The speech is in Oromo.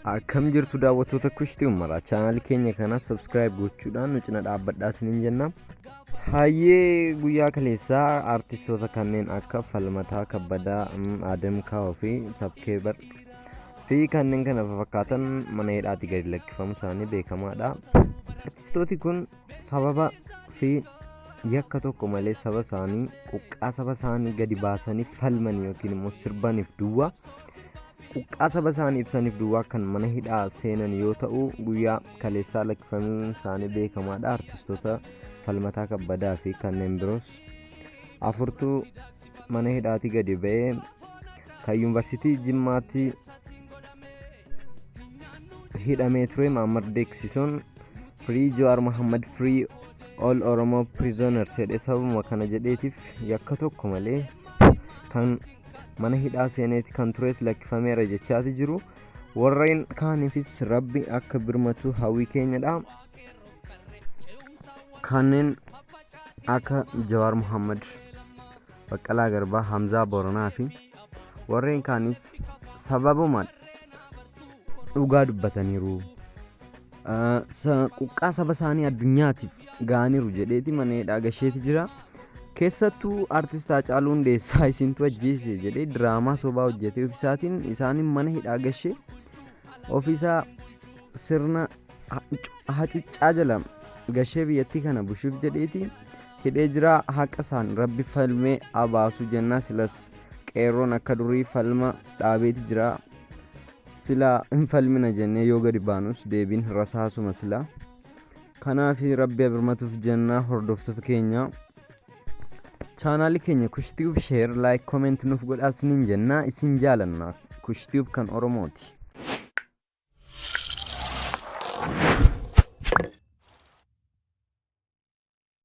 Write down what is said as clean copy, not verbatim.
Akkam jirtu daawwattoota Kushtii Umaraa, chaanaalii keenya kana subscribe gochuudhaan nu cina dhaabbadhaa isiniin jenna. Hayyee, guyyaa kaleessaa aartistoota kanneen akka Falmataa Kabbadaa, Adem Kaawoo fi Sabkeebar fi kanneen kana fakkaatan mana hidhaatii gadi lakkifamu isaanii beekamaadha. Aartistooti kun sababa fi yakka tokko malee saba isaanii, quqqaa saba isaanii gadi baasanii falman yookiin immoo sirbaniif duwwaa, quqqaa saba isaanii ibsaniif duwwaa kan mana hidhaa seenan yoo ta'u, guyyaa kaleessaa lakkifamuun isaanii beekamaadha. Artistoota Falmataa Kabbadaa fi kanneen biroos afurtu mana hidhaatii gadi ba'ee. Kan Yuunivarsiitii Jimmaatti hidhamee ture Maammar Deeksisuun "Free Jawaar Mohammad, free all Oromo prisoners" jedhee, sababuma kana jedheetiif yakka tokko malee kan mana hidhaa seeneeti kan tures lakkifameera jechaati jiru. Warreen kaaniifis Rabbi akka birmatu hawwii keenyadha. Kanneen akka Jawaar Mohammad, Baqqalaa Garbaa, Hamzaa Boranaa fi warreen kaanis sababuma dhugaa dubbataniiru, quqqaa saba isaanii addunyaatiif ga'aniiru jedheeti mana hidhaa gasheeti jira. Keessattuu Artist Haacaaluu Hundeessaa isintu ajjeese jedhee diraamaa sobaa hojjetee ofiisaatiin isaaniin mana hidhaa gashee, ofiisaa sirna hacuuccaa jala gashee biyyattii kana bushuuf jedheeti hidhee jira. Haqa isaan Rabbi falmee abaasu jennaa. Silas qeerroon akka durii falma dhaabeeti jira. Silaa hin falmina jennee yoo gadi baanus deebiin rasaasuma silaa. Kanaaf Rabbi birmatuuf jennaa. Hordoftoota keenya, chaanaalii keenya Kushtube share, like, comment nuuf godhaa isiniin jennaa. Isin jaalanna. Kushtube kan Oromooti.